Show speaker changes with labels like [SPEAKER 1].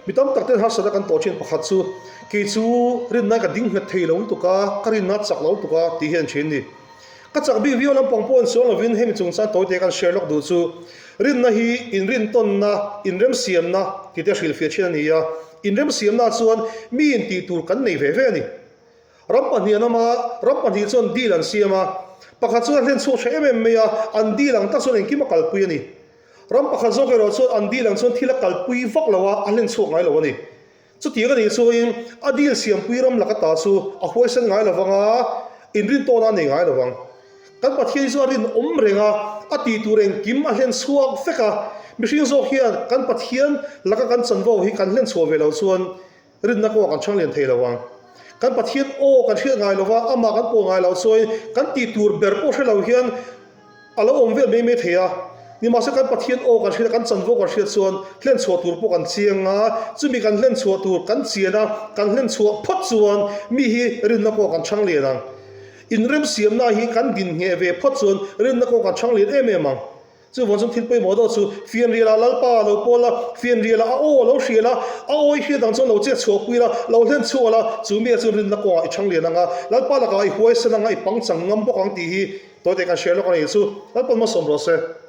[SPEAKER 1] Mi tam tak ten harsatna kan tawh thin pakhat chu, Kei chu rinna ka ding nghet thei lo lutuk a, ka rinna chak lo lutuk a, tih hi an thin ni. Ka chak bik viau lampang pawh insual lovin hemi chungchang tawite kan share lawk duh chu, rinna hi inrintawnna, inremsiamna tih te hrilhfiah thin a ni a, inremsiamna chuan mi intih tur kan nei ve ve a ni. Ram pahnih an awm a, ram pahnih chuan deal an siam a, pakhat chuan a hlen chhuak tha em em mai a, an deal ang tak chuan engkim a kalpui a ni. Ram pakhat zawk erawh chuan an deal ang chuan thil a kalpui vak lo a, a hlen chhuak ngai lo a ni. Chutiang a nih chuain a deal siampui ram laka ta chu a huaisen ngai lo vang a, inrintawn a nei ngai lo vang. Kan Pathian hi chu a rinawm reng a, a tih tur engkim a hlen chhuak vek a. Mihring zawk hian kan Pathian laka kan chanvo hi kan hlen chhuah ve lo chuan Rinna kawngah kan chhang lian thei lo ang. Kan Pathian aw kan hriat ngai lova, amah kan pawl ngai lo chuan kan tih tur ber pawh hre lo hian a lo awm vel mai mai thei a. Nimahse kan Pathian aw kan hriat a, kan chanvo kan hriat chuan hlen chhuah tur pawh kan chiang a, chumi kan hlen chhuah tur kan chian a, kan hlen chhuah phawt chuan mi hi rinna kawngah kan chhang lian ang. Inremsiamna hi kan din ngheh ve phawt chuan rinna kawngah kan chhang lian em em ang. Chuvang chuan thil pawimawh deuh chu fianrialah Lalpa a lo pawl a, fianrialah a aw a lo hrial a, a aw i hriat ang chuan lo chet chhuah pui la, lo hlen chhuah la, chu mi ah chuan rinna kawngah i chhang lian ang a, Lalpa lakah i huaisen ang a, i pangchang ngam bawk ang tih hi tawite kan hria lawk a ni chu. Lalpa hmasawm rawh se.